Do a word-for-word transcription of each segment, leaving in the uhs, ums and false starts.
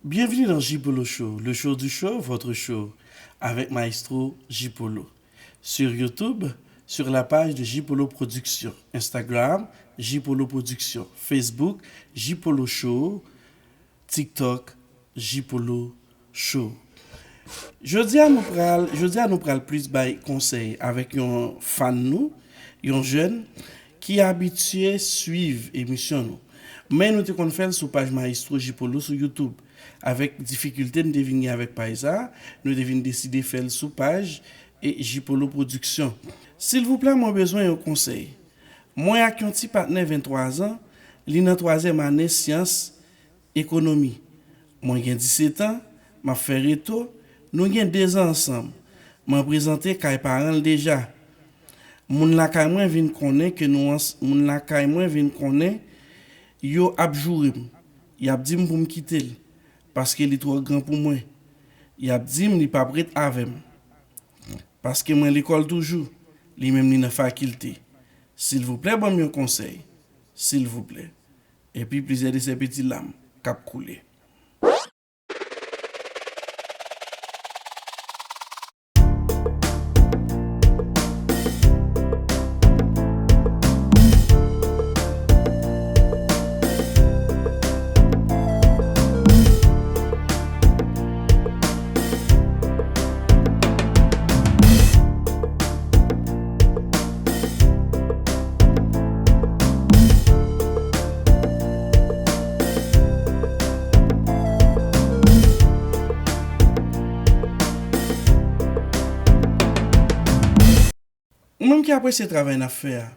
Bienvenue dans J Polo Show, le show du show, votre show, avec Maestro J Polo. Sur YouTube, sur la page de J Polo Production, Instagram, J Polo Production, Facebook, J Polo Show, TikTok, J Polo Show. Jodi a nou pral, jodi a nou pral plis bay konsèy avèk yon fan nou, yon jèn ki abitye swiv emisyon nou. Men nou te konn fè l sou paj Maestro J Polo sou YouTube. Avèk difikilte n te vin gen avèk paj sa a, nou te vin deside fè l sou paj e J Polo Production. Silvouplè, mwen bezwen yon konsèy. Mwen ak yon ti patnè venntwa zan, li nan twazyèm ane syans ekonomi. Mwen gen disèt an, m ap fè reto, nou gen de zan ansanm. Mwen prezante kay paran l deja. Moun lakay mwen vin konnen ke nou ans-, moun lakay mwen vin konnen yo ap joure m. Y ap di m pou m kite l, paske li twò gran pou mwen. Y ap di m li p ap ret avè m, paske mwen lekòl toujou, li menm li nan fakilte. Silvouplè, ban m yon konsèy. Silvouplè. Epi plizyè de sè peti lam k ap koule. Ou menm ki apresye travay n ap fè a,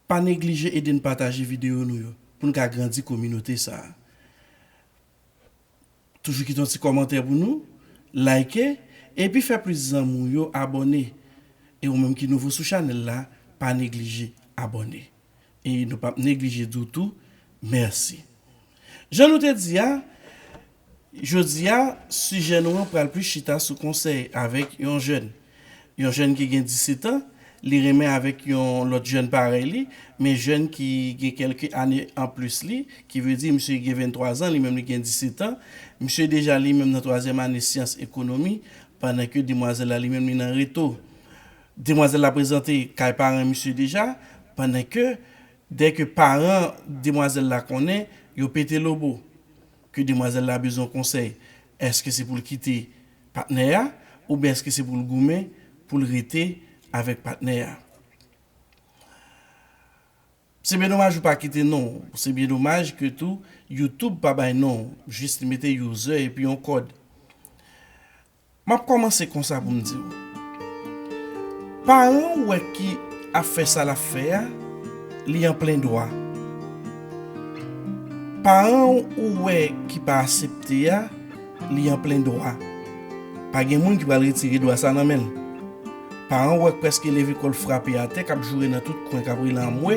pa neglije ede n pataje videyo nou yo pou n ka grandi kominote sa a. Toujou kite yon ti kòmantè pou nou, like, epi fè plis zanmi w yo abòne. E ou menm ki nouvo sou chanèl la, pa neglije abòne. E nou p ap neglije di w tou, mèsi. Jan nou te di a, jodi a, sijè nou an pral plis chita sou konsèy avèk yon jèn. Yon jèn ki gen disèt an, li renmen avèk yon lòt jèn parèy li, men jèn ki gen kèlke ane anplis li, ki vle di misye gen venntwa zan, li menm li gen disèt an. Misye deja li menm nan twazyèm ane syans ekonomi, pandan ke demwazèl la li menm li nan reto. Demwazèl la prezante kay paran misye deja, pandan ke dèke paran demwazèl la konnen, yo pete lobo. Ke demwazèl la bezwen konsèy. Èske se pou l kite patnè a, oubyen èske se pou l goumen pou l rete avèk patnè a? Se byen domaj ou pa kite non. Se byen domaj ke tou YouTube pa bay non. Jis li mete user epi yon kòd. M ap kòmanse konsa pou m di w. Paran w wè ki ap fè sa l ap fè a, li an plen dwa. Paran w wè ki pa aksepte a, li an plen dwa. Pa gen moun ki pral retire dwa sa nan men l. Paran w wè k prèske leve kò l frape atè, k ap joure nan tout kwen, k ap rele anmwe,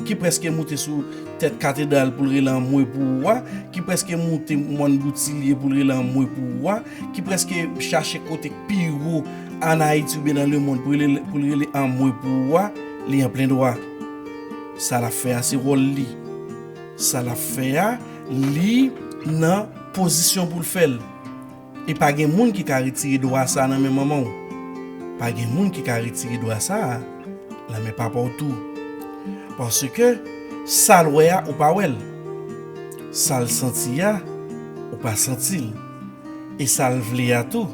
ki prèske moute sou tèt katedral pou l rele anmwe pou ou a, ki prèske moute mòn Boutilye pou l rele anmwe pou ou a, ki prèske chache kote k pi wo ann Ayiti oubyen nan lemonn pou l rele, pou l rele anmwe pou ou a, li an plen dwa. Sa l ap fè a, se wòl li. Sa l ap fè a, li nan pozisyon pou l fè l. E pa gen moun ki ka retire dwa sa nan men manman w. Pa gen moun ki ka retire dwa sa a nan men papa w tou. Paske sa l wè a, ou pa wè l. Sa l santi a, ou pa santi l. E sa l vle a tou,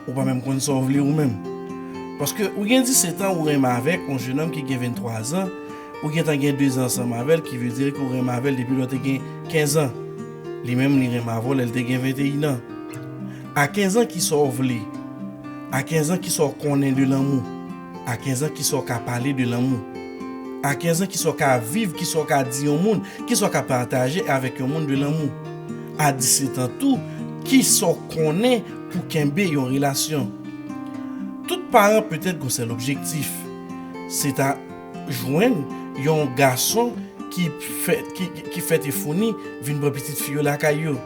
ou pa menm konn sa w vle ou menm. Paske ou gen disèt an, ou renmen avèk yon jennonm ki gen venntwa zan, ou gentan gen de zan ansanm avè l, ki vle di ke ou renmen avè l depi lè w te gen kenz an. Li menm, li renmen avè w lè l te gen venteyen an. A kenz an, ki sa w vle? A kenz an, ki sa w konnen de lanmou? A kenz an, ki sa w ka pale de lanmou? A kenz an, ki sa w ka viv, ki sa w ka di yon moun, ki sa w ka pataje avèk yon moun de lanmou? A disèt an tou, ki sa w konnen pou kenbe yon relasyon? Tout paran petèt gon sèl objektif, se ta jwenn yon gason ki fè, ki, ki fèt e founi vin pran pitit fi yo lakay yo,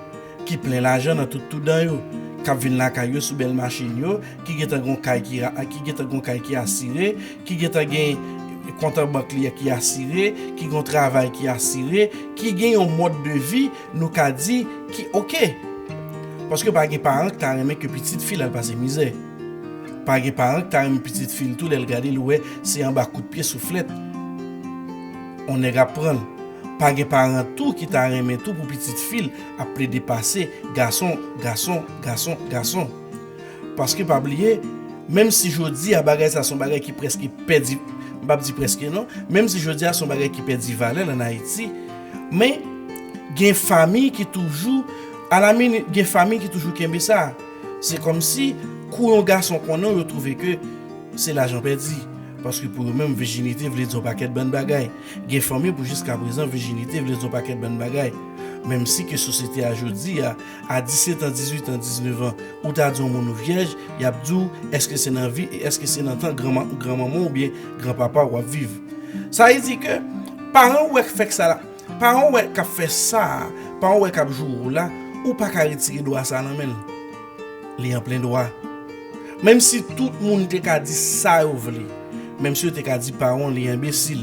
ki plen lajan nan tout, tout dan yo, k ap vin lakay yo sou bèl machin yo, ki gentan gon kay ki ra-, ki gentan gon kay ki asire, ki gentan gen kont an bank li a ki asire, ki gon travay ki asire, ki gen yon mòd de vi, nou ka di, ki oke. Paske pa gen paran ki ta renmen ke pitit fi l al pase mizè. Pa gen paran ki ta renmen pitit fi l tou, lè l gade, l wè se anba kout pye souflèt on nèg ap pran l. Pa gen paran tou ki ta renmen tou pou pitit fi l ap plede pase gason, gason, gason, gason. Paske pa bliye, menm si jodi a bagay sa se yon bagay ki prèske pèdi, m p ap di prèske non, menm si jodi a se yon bagay ki pèdi valè l ann Ayiti, men gen fanmi ki toujou, alamini, gen fanmi ki toujou kenbe sa. Se kòmsi, kou yon gason konnen w, yo twouve ke se lajan pèdi. Paske pou yo menm, vijinite vle di yon pakèt bann bagay. Gen fanmi pou jiskaprezan, vijinite vle di yon pakèt bann bagay. Menm si ke sosyete a jodi a, a disèt an, dizuit an, diznèf an, ou ta di yon moun ou vyèj, y ap di w, èske se nan vi, èske se nan tan granma-, granmanman w oubyen granpapa w ap viv. Sa vle di ke paran w wè k fè k sa la, paran w wè k ap fè sa a, paran w wè k ap joure w la, ou pa ka retire dwa sa a nan men l. Li an plen dwa. Menm si tout moun te ka di sa yo vle, menm si yo te ka di paran w li enbesil,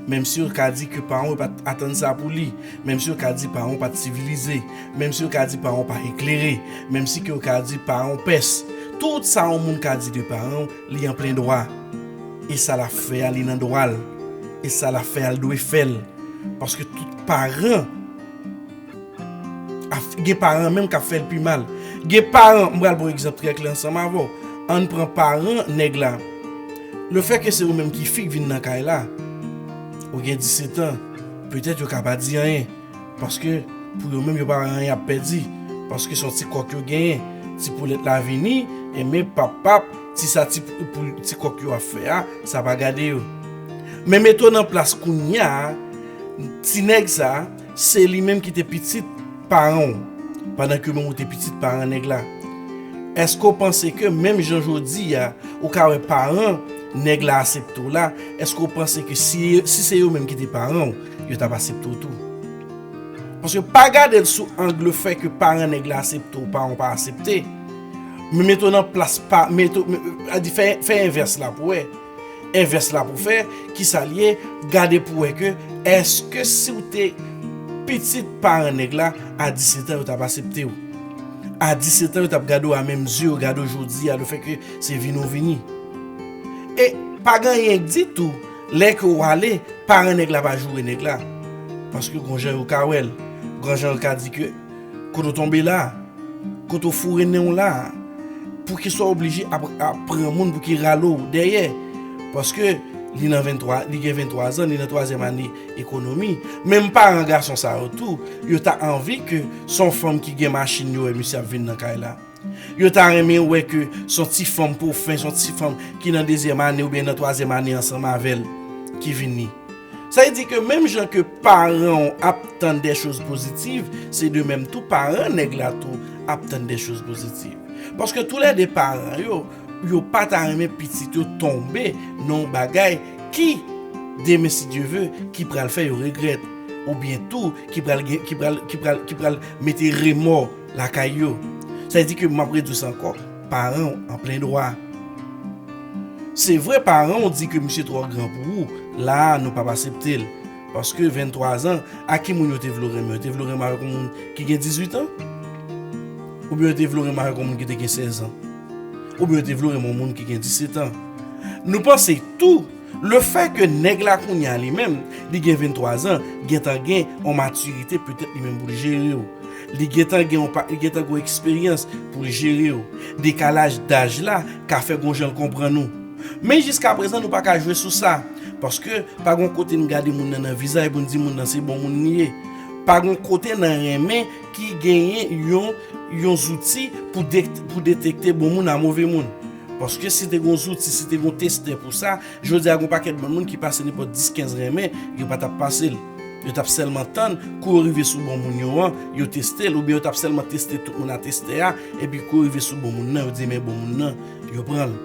menm si yo ka di ke paran w pa t atann sa pou li, menm si yo ka di paran w pa t sivilize, menm si yo ka di paran w pa eklere, menm si ke yo ka di paran w pès, tout sa yon moun ka di de paran w, li an plen dwa. E sa l ap fè a, li nan dwa l. E sa l ap fè a, l dwe fè l. Paske tout paran, af-, gen paran menm k ap fè l pi mal. Gen paran, m pral ba w egzanp trè klè ansanm avè w. Ann pran paran nèg la. Lefètke se ou menm ki fi k vin nan kay la, ou gen disèt an, petèt yo ka pa di anyen. Paske pou yo menm, yo pa wè anyen y ap pèdi. Paske se yon ti kòk yo genyen. Ti poulèt la vini, enben pap pap, ti sa ti, pou, ti kòk yo ap fè a, sa pa gade yo. Men mete w nan plas kounye a, ti nèg sa, se li menm ki te pitit paran w, pandan ke menm ou te pitit paran nèg la. Èske w panse ke menm jan jodi a, ou ka wè paran nèg la aksepte w la, èske w panse ke si, si se yo menm ki te paran w, yo t ap aksepte w tou? Paske pa gade l sou ang lefètke paran nèg la aksepte w, paran w pa aksepte. Men mete w nan plas pa, mete w, men, a di fè, fè envès la pou wè. Envès la pou fè, kisa l ye, gade pou wè ke èske si w te pitit paran nèg la, a disèt an yo t ap aksepte w. A disèt an yo t ap gade w a menm zye yo gade w jodi a, lefètke se vini w vini. E pa gen anyen k di tou, lè ke w ale, paran nèg la pa joure nèg la. Paske gon jan yo ka wè l, gon jan yo ka di ke kote w tonbe la, kote w foure nen w la, poukisa w oblije ap, ap pran moun pou ki rale w dèyè? Paske li nan venntwa, li gen venntwa zan, li nan twazyèm ane ekonomi. Menm paran gason sa yo tou, yo ta anvi ke se yon fanm ki gen machin yo wè misye ap vin nan kay la. Yo ta renmen wè ke se yon ti fanm pwofen, se yon ti fanm ki nan dezyèm ane oubyen nan twazyèm ane ansanm avè l ki vini. Sa vle di ke menm jan ke paran w ap tann des choses positives, se de menm tou paran nèg la tou ap tann des choses positives. Paske toulède paran yo, yo pa ta renmen pitit yo tonbe nan yon bagay ki, demen si Dye ve, ki pral fè yo regrèt, oubyen tou ki pral gen, ki pral, ki pral, ki pral mete remò lakay yo. Sa vle di ke m ap redi sa ankò, paran w an plen dwa. Se vre, paran w di ke misye twò gran pou ou, la a nou p ap aksepte l. Paske venntwa zan, a ki moun yo te vle w renmen? Yo te vle w renmen avèk yon moun ki gen dizuit an? Oubyen yo te vle w renmen avèk yon moun ki te gen sèz an? Oubyen yo te vle w renmen yon moun ki gen disèt an? Nou panse tou, lefètke nèg la kounye a li menm, li gen venntwa zan, gentan gen yon matirite petèt li menm pou l jere w. Li gentan gen yon pa-, li gentan gen yon eksperyans pou l jere w. Dekalaj daj la ka fè gon jan l konprann ou. Men jiskaprezan, nou pa ka jwe sou sa. Paske pa gon kote n gade moun nan nan vizaj pou n di moun nan se bon moun li ye. Pa gon kote nan renmen ki genyen yon, yon zouti pou de-, pou detekte bon moun a move moun. Paske si te gon zouti, si te gon testè pou sa, jodi a gon pakèt bann moun ki pase nenpòt dis, kenz renmen, yo pa t ap pase l. Yo t ap sèlman tann kou yo rive sou bon moun yo an, yo teste l, oubyen yo t ap sèlman teste tout moun a testè a, epi kou yo rive sou bon moun nan, yo di men bon moun nan, yo pran l.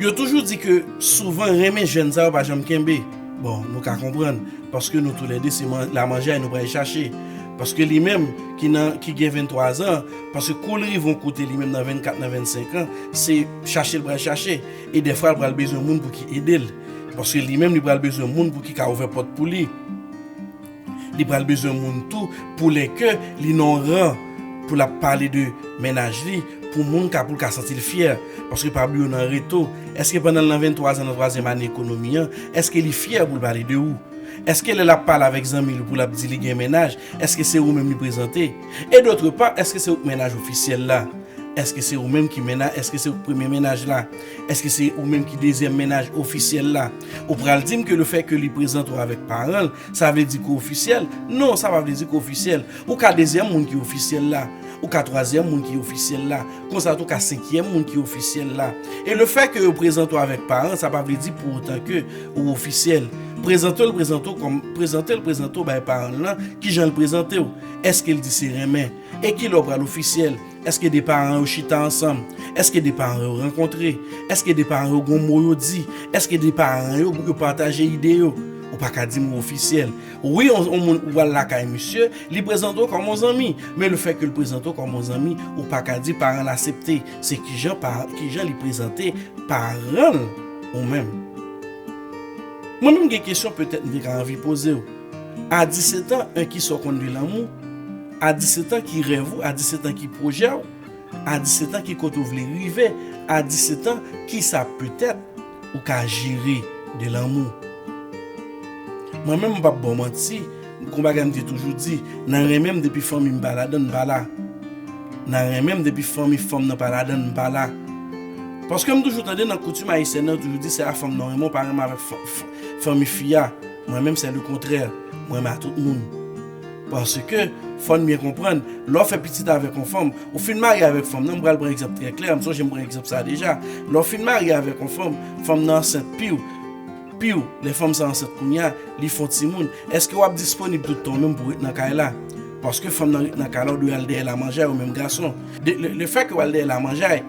Yo toujou di ke souvan renmen jèn sa yo pa janm kenbe. Bon, nou ka konprann, paske nou toulède se man-, lamanjay nou pral chache. Paske li menm ki nan, ki gen venntwa zan, paske kou l rive yon kote li menm nan vennkat, nan vennsenk an, se chache l pral chache. E dèfwa l pral bezwen moun pou ki ede l. Paske li menm li pral bezwen moun pou ki ka ouvè pòt pou li. Li pral bezwen moun tou pou lè ke li nan yon ran, pou l ap pale de mennaj li, pou moun ka, pou l ka santi l fyè. Paske pa bliye w nan reto, èske pandan l nan venntwa zan nan twazyèm ane ekonomi an, èske li fyè pou l pale de ou? Èske lè l ap pale avèk zanmi l pou l ap di li gen mennaj, èske se ou menm li prezante? E dòtre pa, èske se ou k mennaj ofisyèl la? Èske se ou menm ki mennaj? Èske se ou k premye mennaj la? Èske se ou menm ki dezyèm mennaj ofisyèl la? Ou pral di m ke lefètke li prezante w avèk paran l, sa vle di ke w ofisyèl? Non, sa pa vle di ke w ofisyèl. Ou ka dezyèm moun ki ofisyèl la. Ou ka twazyèm moun ki ofisyèl la. Konsa tou, ou ka senkyèm moun ki ofisyèl la. E lefètke yo prezante w avèk paran, sa pa vle di pou otan ke ou ofisyèl. Prezante l, prezante w kòm, prezante l, prezante w bay paran l lan, kijan l prezante w? Èske l di se renmen? E kilè w pral ofisyèl? Èske de paran yo chita ansanm? Èske de paran yo rankontre? Èske de paran yo gon mo yo di? Èske de paran yo, yo pataje ide yo? Ou pa ka di m ou ofisyèl. Wi, on, on moun ou al lakay misye, li prezante w kòm on zanmi. Men lefètke l prezante w kòm on zanmi, ou pa ka di paran l aksepte. Se kijan pa, kijan li prezante paran l ou menm. Mwen menm gen kesyon petèt m te ka anvi poze w. A disèt an, en, kisa w konn de lanmou? A disèt an, ki rèv ou? A disèt an, ki pwojè w? A disèt an, ki kote w vle rive? A disèt an, kisa petèt ou ka jere de lanmou? Mwen menm, m p ap ba w manti, gon bagay m te toujou di, nan renmen m depi fanmi m pa ladan l, m pa la. Nan renmen m depi fanmi fanm nan pa ladan l, m pa la. Paske m toujou tande nan koutim ayisyèn nan, yo toujou di se a fanm nan renmen w pa renmen avèk fa- fa- fanmi fi a. Mwen menm, se lekontrè. Mwen renmen a tout moun. Paske, fò n byen konprann, lè w fè pitit avèk yon fanm, ou fin marye avèk fanm nan, m pral pran egzanp trè klè, m sonje m pran egzanp sa deja. Lè w fin marye avèk yon fanm, fanm nan ansent piw, piw, lè fanm sa ansent kounye a, li fè yon timoun, èske w ap disponib tout tan w menm pou w ret nan kay la? Paske fanm nan ret nan kay la, ou dwe al dèyè lamanjay, ou menm gason. De- le- lefètke w al dèyè lamanjay,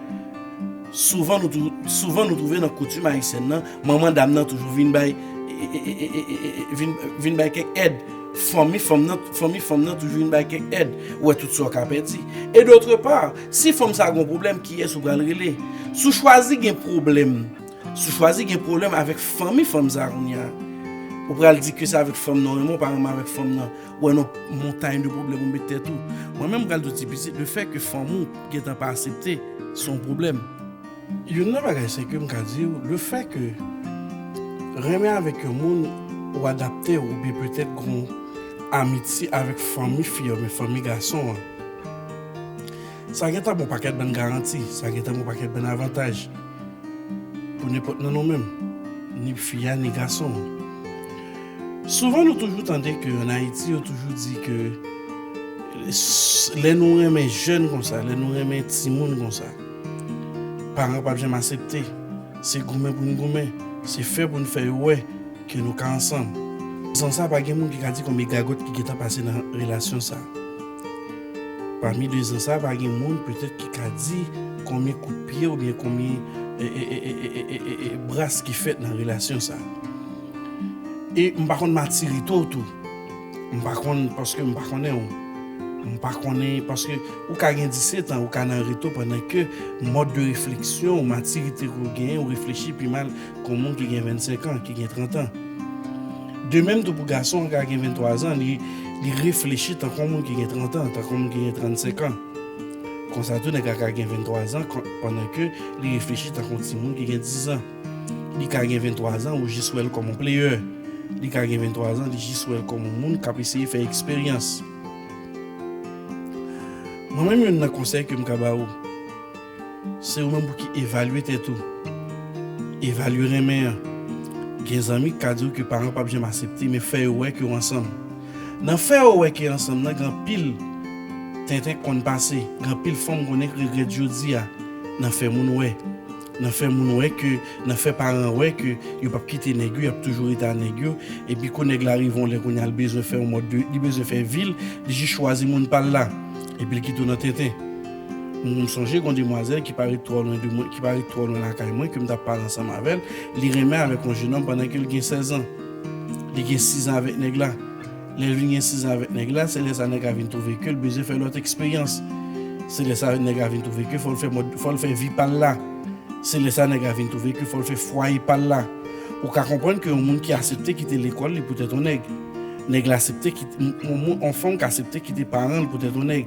Souvan nou, tou- souvan nou twouve nan koutim ayisyèn nan, manman dam nan toujou vin bay, e, e, e, e, e, e, e, vin, vin bay kèk èd. Fanmi fanm nan, fanmi fanm nan toujou vin bay kèk èd. Ou wè tout sa w ka pèdi. E dòtre pa, si fanm sa gon pwoblèm, kiyès ou pral rele? Si w chwazi gen pwoblèm, si w chwazi gen pwoblèm avèk fanmi fanm sa kounye a, ou pral di ke se avèk fanm nan w renmen, w pa renmen avèk fanm nan. Ou wè non montay de pwoblèm ou met tèt ou. Mwen menm m pral di w ti pitit, lefètke fanm ou gentan pa aksepte, se yon pwoblèm. Youn nan bagay se ke m ka di w, lefètke renmen avèk yon moun, ou adapte w, oubyen petèt gon amitye avèk fanmi fi a oubyen fanmi gason an, sa gentan ba w pakèt bann garanti, sa gentan ba w pakèt bann avantaj pou nenpòt nan nou menm, ni fi a, ni gason an. Souvan nou toujou tande ke ann Ayiti, yo toujou di ke s- lè nou renmen jèn konsa, lè nou renmen timoun konsa, paran p ap janm aksepte. Se goumen pou n goumen, se fè pou n fè yo wè ke nou ka ansanm. San sa, pa gen moun ki ka di konbyen gagòt ki gentan pase nan relasyon sa. Pami de zan sa, pa gen moun petèt ki ka di konbyen kout pye oubyen konbyen, e, e, e, bras ki fèt nan relasyon sa. E m pa konn matirite w tou. M pa konn, paske m pa konnen w. M pa konnen, paske ou ka gen disèt an, ou ka nan reto pandan ke mòd de refleksyon ou, matirite ke w genyen, ou reflechi pi mal ke yon moun ki gen vennsenk an, ki gen trant an. De menm tou pou gason an ka gen venntwa zan, li, li reflechi tankou yon moun ki gen trant an, tankou yon moun ki gen trannsenk an. Konsa tou, nèg la ka gen venntwa zan, kon- pandan ke li reflechi tankou yon timoun ki gen diz an. Li ka gen venntwa zan, ou jis wè l kòm yon player. Li ka gen venntwa zan, li jis wè l kòm yon moun k ap eseye fè eksperyans. Mwen menm, youn nan konsèy ke m ka ba ou, se ou menm pou ki evalye tèt ou. Evalye renmen an. Gen zanmi k ka di w ke paran p ap janm aksepte, men fè yo wè ke w ansanm. Nan fè yo wè ke ansanm nan, gen anpil tenten k konn pase, gen anpil fanm konnen k regrèt jodi a, nan fè moun wè. Nan fè moun wè ke, nan fè paran wè ke yo p ap kite nèg yo, y ap toujou rete a nèg yo, epi kou nèg la rive yon lè kounye a, l bezwen fè yon mòd de, li bezwen fè vi l, li jis chwazi moun pa l la, epi l kite w nan tenten. M, m sonje gon demwazèl ki pa ret twò lwen de mwen, ki pa ret twò lwen lakay mwen, ke m t ap pale ansanm avè l, li renmen avèk yon jenòm pandan ke l gen sèz an. Li gen sis an avèk nèg la. Lè l vin gen sis an avèk nèg la, se lè sa nèg la vin twouve ke l bezwen fè lòt eksperyans. Se lè sa nèg la vin twouve ke fò l fè mòd, fò l fè vi pa l la. Se lè sa nèg la vin twouve ke fò l fè fwaye pa l la. Ou ka konprann ke yon moun ki aksepte kite lekòl li poutèt yon nèg. Nèg la aksepte kite, yon moun, yon fanm ka aksepte kite paran l poutèt yon nèg.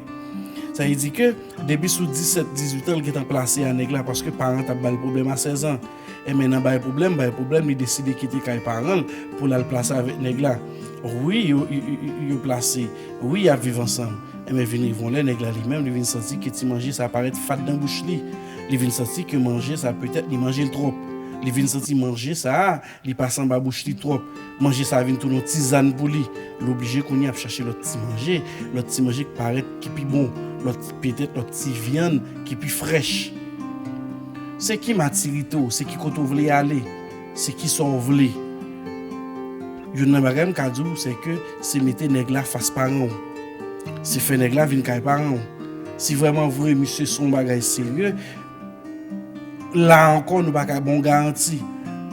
Sa vle di ke depi sou disèt, dizuit an, l gentan plase a nèg la, paske paran t ap ba l pwoblèm a sèz an. Enben, nan bay pwoblèm, bay pwoblèm, li deside kite kay paran l pou l al plase avèk nèg la. Wi, yo, yo, yo, yo, yo plase. Wi, y ap viv ansanm. Enben, vin rive yon lè, nèg la li menm, li vin santi ke ti manje sa parèt fad nan bouch li. Li vin santi ke manje sa, petèt, li manje l twòp. Li vin santi manje sa a, li pase anba bouch li twòp. Manje sa a vin tounen yon tizàn pou li. Li oblije kounye a ap chache lòt ti manje, lòt ti manje ki parèt ki pi bon, lòt, petèt lòt ti vyann ki pi frèch. Se ki matirite w, se ki kote w vle ale, se ki sa w vle. Youn nan bagay m ka di w, se ke se mete nèg la fas paran w. Se fè nèg la vin kay paran w. Si vrèman vre, misye se yon bagay serye, la ankò, nou pa ka ba w garanti.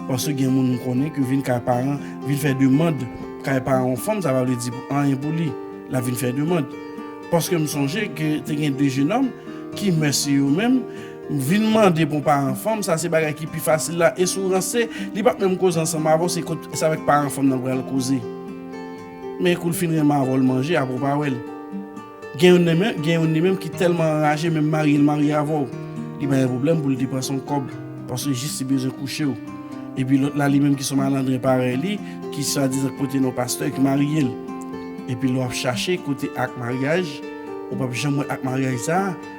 Paske gen moun m konnen ke vin kay paran, vin fè demann kay paran yon fanm, sa pa vle di pou anyen pou li. L ap vin fè demann. Paske m sonje ke te gen de jenòm ki mèsi yo menm, vin mande pou paran fanm, sa se bagay ki pi fasil la. E si w ranse, li p ap menm koze ansanm avè w, se kot, se avèk paran fanm nan pral koze. Men kou l fin renmen avè w, l manje, apre w pa wè l. Gen youn li menm, gen youn li menm ki tèlman anraje, menm marye l marye avè w, li pa gen pwoblèm pou l depanse yon kòb, paske jis li bezwen kouche w. Epi lòt la, li menm ki se yon malandren parèy li, ki swadizan pote non pastè, ki marye l. Epi lè w ap chache kote ak maryaj, ou p ap janm wè ak maryaj sa a,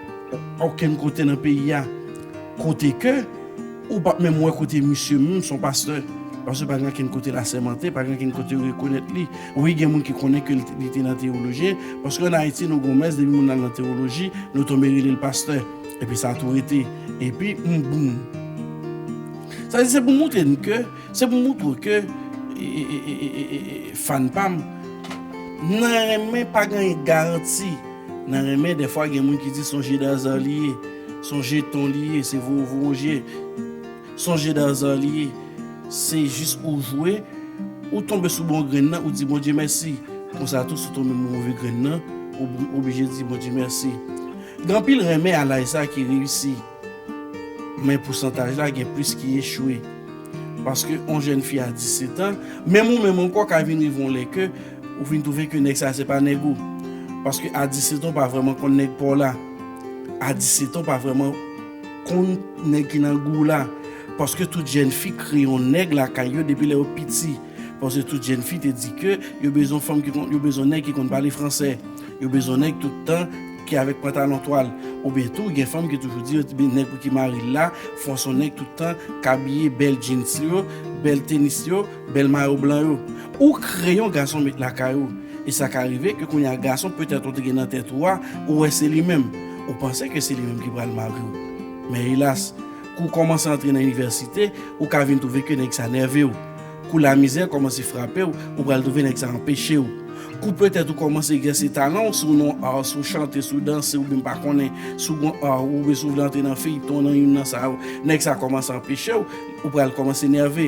okenn kote nan peyi a. Kote ke ou p ap menm wè kote misye menm se yon pastè. Paske pa gen ankenn kote l asèmante, pa gen ankenn kote yo rekonèt li. Wi, gen moun ki konnen ke li te, li te nan teyoloji, paske ann Ayiti, nou gon mès, depi moun nan nan teyoloji, nou tonbe rele l pastè. Epi sa tou rete. Epi, m, boum. Sa di se pou montre n ke, se pou montre w ke, e, e, fan pa m, nan renmen pa gen garanti. Nan renmen, dèfwa, gen moun ki di se yon je dazan li ye, se yon jeton li ye, se voye voye yon je. Se yon je dazan li ye. Se jis ou jwe, ou tonbe sou bon grenn nan, ou di Bondye mèsi. Konsa tou, si w tonbe move grenn nan, ou oblije di Bondye mèsi. Gen anpil renmen a laj sa ki reyisi. Men pousantaj la gen plis ki echwe. Paske yon jèn fi a disèt an, menm ou menm ankò ka vin rive yon lè ke ou vin twouve ke nèg sa se pa nèg ou. Paske a disèt an, ou pa vrèman konn nèg pa w la. A disèt an, ou pa vrèman konn nèg ki nan gou w la. Paske tout jèn fi kreye yon nèg lakay yo depi lè yo piti. Paske tout jèn fi te di ke yo bezwen fanm ki konn, yo bezwen nèg ki konn pale fransè. Yo bezwen nèg tout tan ki avèk pantalon twal. Oubyen tou, gen fanm ki toujou di yo, nèg pou ki mari l la, fò se yon nèg tout tan k abiye bèl jeans yo, bèl tenis yo, bèl mayo blan yo. Ou kreye yon gason met lakay ou. E sa ka rive ke kounye a gason, petèt ou te gen nan tèt ou a, ou wè se li menm. Ou panse ke se li menm ki pral mari w. Men elas, kou w kòmanse antre nan inivèsite, ou ka vin twouve ke nèg sa nève w. Kou lamizè kòmanse frape w, ou pral twouve nèg sa anpeche w. Kou petèt ou kòmanse egzèse talan w sou yon art, sou chante, sou danse, oubyen m pa konnen, sou yon art, oubyen si w vle antre nan feyton, nan youn nan sa yo, nèg sa kòmanse anpeche w, ou pral kòmanse nève.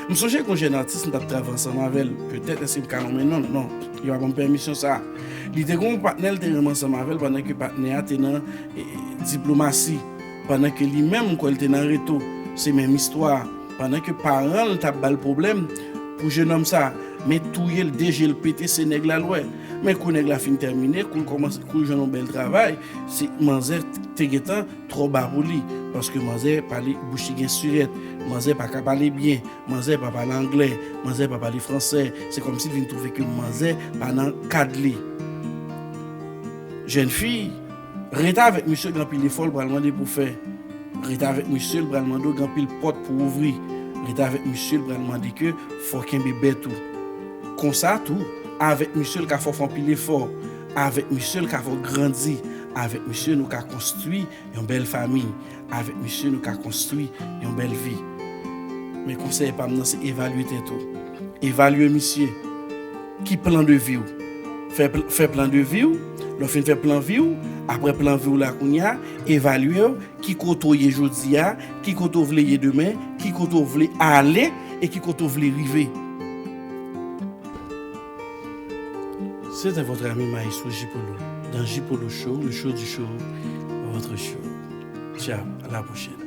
M sonje gen yon jèn atis m t ap travay ansanm avè l. Petèt èske m ka nonmen non l? Non, yo pa ban m pèmisyon sa. Li te gen yon patnè l te renmen ansanm avè l pandan ke patnè a te nan, e, diplomasi. Pandan ke li menm, m kwè l te nan reto. Se menm istwa a. Pandan ke paran l t ap ba l pwoblèm pou jenòm sa, men touye l, de je l pete, se nèg la l wè. Men kou nèg la fin tèmine, kou l kòmanse, kou l jwenn yon bèl travay, se manzè te gentan twò ba pou li. Paske manzè pale, bouch li gen sirèt, manzè pa ka pale byen, manzè pa pale anglè, manzè pa pale fransè. Se kòmsi l vin twouve ke manzè pa nan kad li. Jèn fi, rete avèk misye, gen anpil efò l pral mande pou fè. Rete avèk misye, l pral mande w gen anpil pòt pou ouvri. Rete avèk misye, l pral mande ke fò w kenbe bèt ou. Konsa tou, avèk misye, l ka fè w fè anpil efò. Avèk misye, l ka fè w grandi. Avèk misye, nou ka konstwi yon bèl fanmi. Avèk misye, nou ka konstwi yon bèl vi. Men konsèy pa m nan, se evalye tèt ou. Evalye misye. Ki plan de vi w? Fè pl-, fè plan de vi w. Lè w fin fè plan vi w, apre plan vi w la kounye a, evalye w, ki kote w ye jodi a, ki kote w vle ye demen, ki kote w vle ale e ki kote w vle rive. C'était votre ami Maestro J Polo dans J Polo Show, le show du show, votre show. Ciao, à la prochaine.